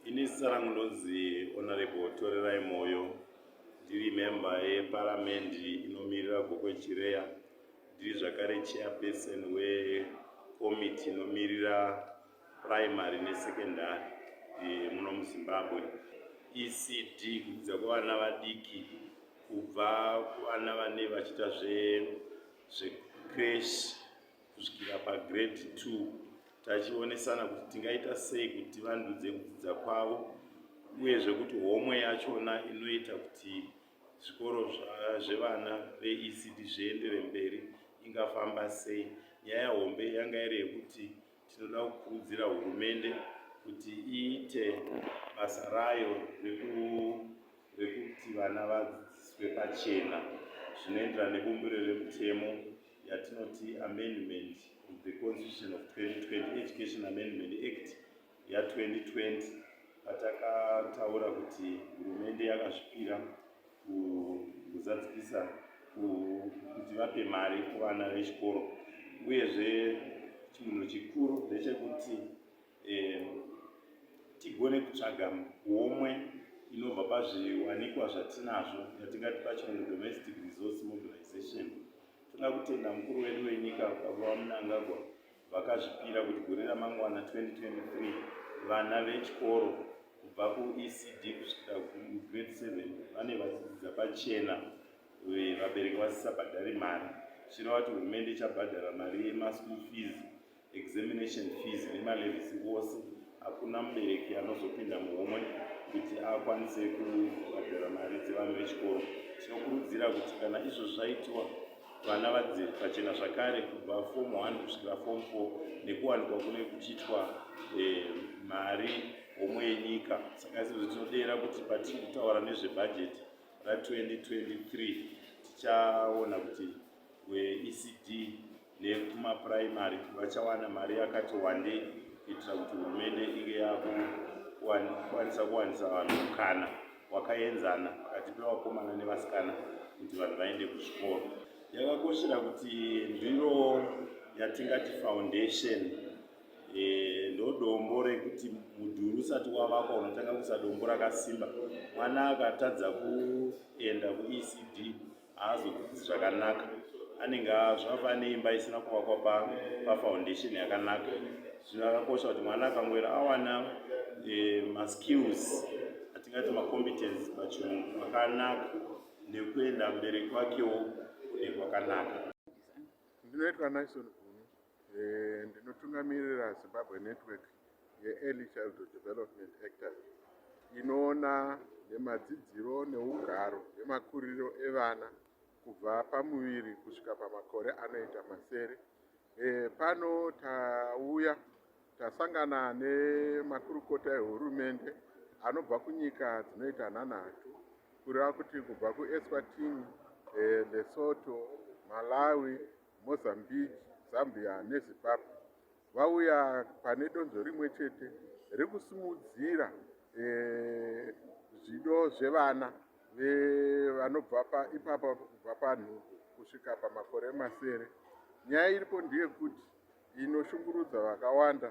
Ini zita rangu ndonzi Honorable Torerai Moyo, ndiri memba yeparamende inomirira Gokwe Chireya. Ndiri zvakare chairperson wekomiti inomirira primary nesekendari muno muZimbabwe. ECD kudzidza kwevana vadiki kubva kuvana vane vachiita zvecreche kusvikira pagrade 2, tachionesana kuti tingaita sei kuti tivandudze kudzidza kwavo, uyezve kuti homwe yachona inoita kuti zvikoro zvevana veECD zviendere mberi ingafamba sei. Nyaya hombe yanga iri yekuti tinoda kukurudzira hurumende kuti iite basa rayo rekuti vana vadzidziswe pachena zvinoenderana nebumbiro remutemo yatinoti Amendment of the Constitution of 2020, Education Amendment Act ya2020, patakataura kuti hurumende yakazvipira kuzadzikisa kuti vape mari kuvana vechikoro. Uyezve chinhu chikuru ndechekuti tigone kutsvaga homwe inobva pazviwanikwa zvatinazvo, yatingati pachirungu domestic resource mobilization. Toda kutenda mukuru wedu wenyika, Baba vaMnangagwa, vakazvipira kuti gore ramangwana 2023 vana vechikoro kubva kuECD kusvikira kugrade 7 vane vachidzidza pachena, vabereki vasisabhadhari mari, zvichireva kuti hurumende ichabhadhara mari yemaschool fees, examination fees nemalevies ose. Hakuna mubereki anozopinda muhomwe kuti akwanise kubhadhara mari dzevana vechikoro. Tinokurudzira kuti kana izvo zvaitiwa, vana vadzidze pachena zvakare kubva form 1 kusvikira form 4, nekuwanikwa kune kuchiitwa mari homwe yenyika. Saka izvozvo tinodera kuti patiri kutaura nezvebhajeti ra2023, tichaona kuti veECD nekumapuraimari vachawana mari yakati wandei, kuitira kuti hurumende inge yakukwanisa kuwanisa vanhu mukana wakaenzana pakati pevakomana nevasikana kuti vanhu vaende kuzvikoro. Yakakoshera kuti ndiro yatingati foundation, ndo dombo rekuti mudhuri usati wavakwa unotanga kuisa dombo rakasimba. Mwana akatadza kuenda kuECD haazodzidzi zvakanaka, anenge zvava neimba isina kuvakwa pafoundation yakanaka. Zvino akakosha kuti mwana akangoera awana maskills atingati macompetence pachirungu akanaka, nekuenda mberi kwakewo kune kwakanaka. Ndinoitwa Nison Gunu, ndinotungamirira Zimbabwe Network yeEarly Childhood Development Actors, inoona nemadzidziro neugaro nemakuriro evana kubva pamuviri kusvika pamakore anoita 7. Pano tauya tasangana nemakurukota ehurumende anobva kunyika dzinoita nhanhatu, kureva kuti kubva kuEswatini, Lesotho, Malawi, Mozambique, Zambia neZimbabwe. Vauya pane donzvo rimwe chete rekusimudzira zvido zvevana vanobva ipapa kubva panhumbu kusvika pamakore 7. Nyaya iripo ndeyekuti inoshungurudza vakawanda.